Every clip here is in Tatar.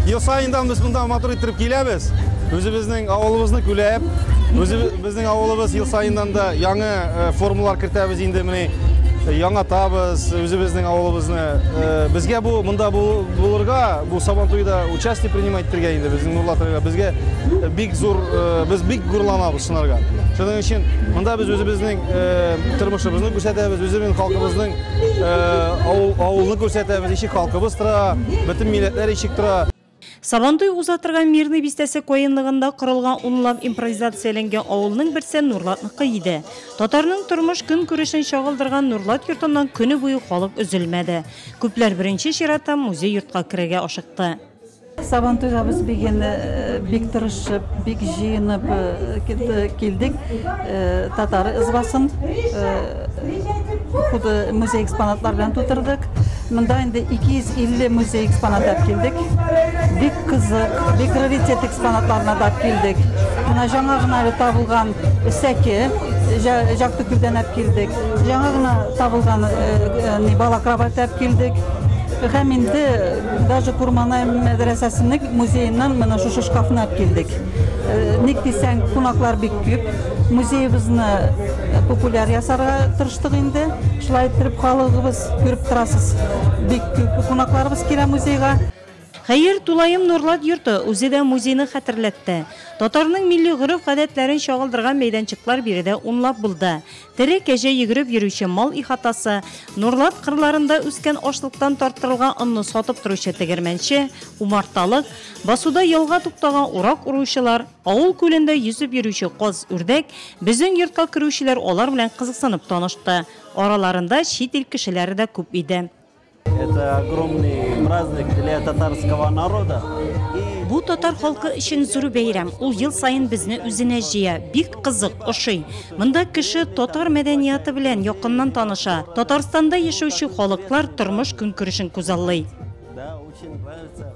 Ел саендан без монда матур иттереп киләбез. Үзебезнең авылыбызны күләп, үзебезнең авылыбыз ел саендан да яңа формалар кертәбез инде менә яңатабыз үзебезнең авылыбызны. Безгә бу монда булырга, бу Сабантуйда участие принимать итәргә инде безнең Нурлат районы безгә бик зур, без бик горурланабыз шунарга. Шуның өчен монда без үзебезнең тормышыбызны күрсәтәбез, үзебезнең халкыбызның авылны күрсәтәбез, ничек халкыбыз тора, бөтен милләтләр ничек тора. Сабантуй уза торган Мирный бистәсе каенлыгында корылган унлап импровизацияләнгән авылның берсе Нурлатныкы иде. Татарның тормыш көнкүрешен чагылдырган Нурлат йортыннан көне буе халык өзелмәде. Күпләр беренче чиратта музей йортка керергә ашыкты. Сабантуйга без бүген бик тырышып, бик җыенып килдек. Татар избасын музей экспонатлар белән тутырдык. Монда инде 250 музей экспонаты алып килдек. Бик кызык, бик раритет экспонатларына да алып килдек. Менә жаңа гына әле табылган сәке, Җактыкүлдән алып килдек. Жаңа гына табылган бала кровать алып килдек. Һәм инде даже Курманай мәдрәсәсенең музееннан менә шушы шкафны алып килдек. Ник дисәң, кунаклар бик күп. Музеебызны популяр ясарга тырыштык инде. Шулай иттереп халыгыбыз күреп торасыз. Бик күп кунакларыбыз килә музейга. Хәер, тулаем Нурлат йорты үзе дә музейны хәтерләтте. Татарның милли гореф-гадәтләрен чагылдырган мәйданчыклар биредә унлап булды. Тере кәҗә йөгереп йөрүче мал ихатасы, Нурлат кырларында үскән ашлыктан тарттырылган онны сатып торучы тегермәнче, умарталык, басуда ялга туктаган урак уручылар, авыл күлендә йөзеп йөрүче каз-үрдәк, безнең йортка керүчеләр алар белән кызыксынып танышты. Араларында чит ил кешеләре дә күп иде. Это огромный праздник для татарского народа. Бу татар халкы өчен зур бәйрәм. Ул ел саен безне үзенә җыя. Бик кызык, ошый. Монда кеше татар мәдәнияты белән якыннан таныша. Татарстанда яшәүче халыклар тормыш көнкүрешен күзаллый.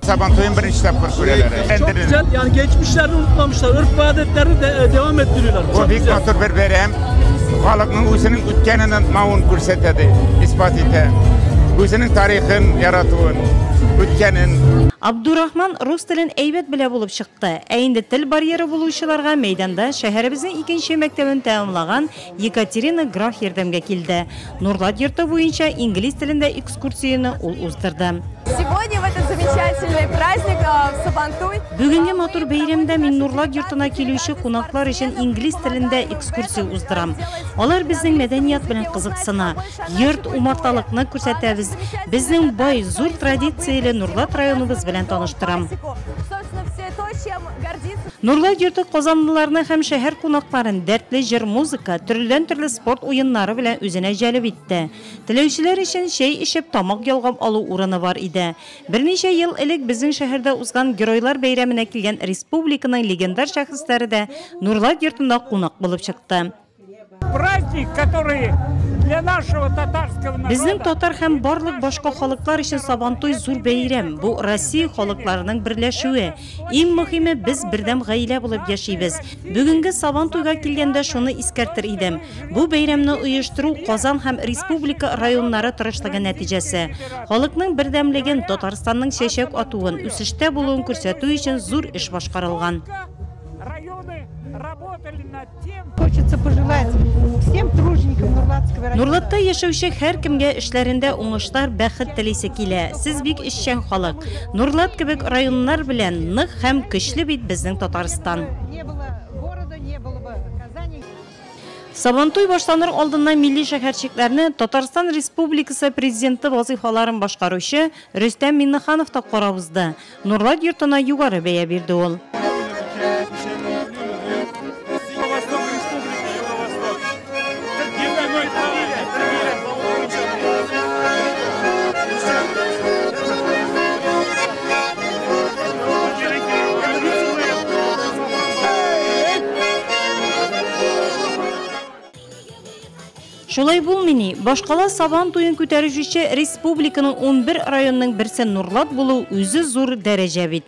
Sabantuy'un birinci тапкыр күрәләр. Çok güzel. Yani geçmişlerini unutmamışlar. Örf ve adetlerini de devam ettiriyorlar. Бу бик матур бер бәйрәм. Халыкның үзенең үткәнен онытмавын күрсәтә, исбат итә. Үзенең тарихын яратуын, үткәнен. Абдурахман рус телен әйбәт белә булып чыкты. Ә инде тел барьеры булучыларга мәйданда шәһәребезнең икенче мәктәбен тәмамлаган Екатерина Граф ярдәмгә килде. Нурлат йорты буенча инглиз телендә экскурсияне ул уздырды. Сегодня в этот замечательный праздник в Сабантуй. Бүгенге матур бәйрәмдә мин Нурлат йортына килүче кунаклар өчен инглиз телендә экскурсия уздырам. Алар безнең мәдәният белән кызыксына. Йорт умарталыкны күрсәтәбез. Безнең бай, зур традицияле Нурлат районыбыз белән таныштырам. Нурлат йорты казанлыларны һәм шәһәр кунакларын дәртле җыр, музыка, төрледән-төрле спорт уеннары белән үзенә җәлеп итте. Теләүчеләр өчен чәй эчеп тамак ялгап алу урыны бар иде. Берничә ел элек безнең шәһәрдә узган Геройлар бәйрәменә килгән республиканың легендар шәхесләре дә Нурлат йортында кунак булып чыкты. Праздник, который для нашего татарского народа. Безнең татар һәм барлык башка халыклар өчен Сабантуй зур бәйрәм. Бу Россия халыкларының берләшүе. Иң мөһиме, без бердәм гаилә булып яшибез. Бүгенге Сабантуйга килгәндә шуны искәртер идем. Бу бәйрәмне оештыру Казан һәм республика районнары тырышлыгы нәтиҗәсе. Халыкның бердәмлеген, Татарстанның чәчәк атуын, үсештә булуын күрсәтү өчен зур эш башкарылган. Хочется пожелать всем труженикам Нурлатского района. Нурлатта яшәүче һәркемгә эшләрендә уңышлар, бәхет телисе килә. Сез бик эшчән халык. Нурлат кебек районнар белән нык һәм көчле бит безнең Татарстан. Не было города, не было бы Казани. Сабантуй башланыр алдыннан милли шәһәрчекләрне Татарстан Республикасы президенты вазифаларын башкаручы Рөстәм Миңнеханов та карап узды. Нурлат йортына югары бәя бирде ул. Шулай булмыни, башкала Сабан туен күтәрүче республиканың 11 районының берсе Нурлат булу үзе зур дәрәҗә бит.